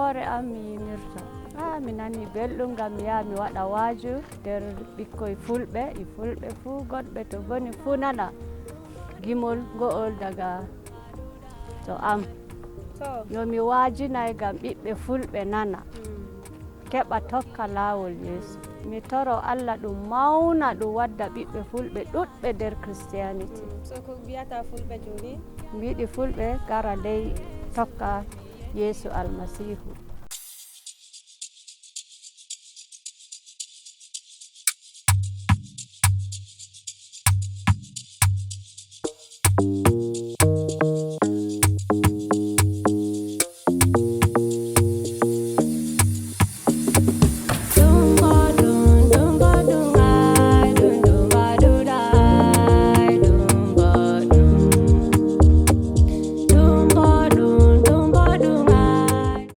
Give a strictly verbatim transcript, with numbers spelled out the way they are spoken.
Hoore am mi yimirto. Ah, mi nani belɗum ngam mi yaha mi waɗa waaju nder ɓikkoy fulɓe, e fulɓe fuu gonɓe to ngoni fuu nana gimol ngo'ol daga to am. To. Yo mi waajinay ngam ɓiɓɓe fulɓe nana, keɓa tokka laawol Yeesu. Mi toro Allah ɗum mawna, ɗum wadda ɓiɓɓe fulɓe ɗuɗɓe nder Christianity. So ko mbiyata fulɓe jooni? Mi yiɗi fulɓe ngara ley tokka Yeesu Almasiihu.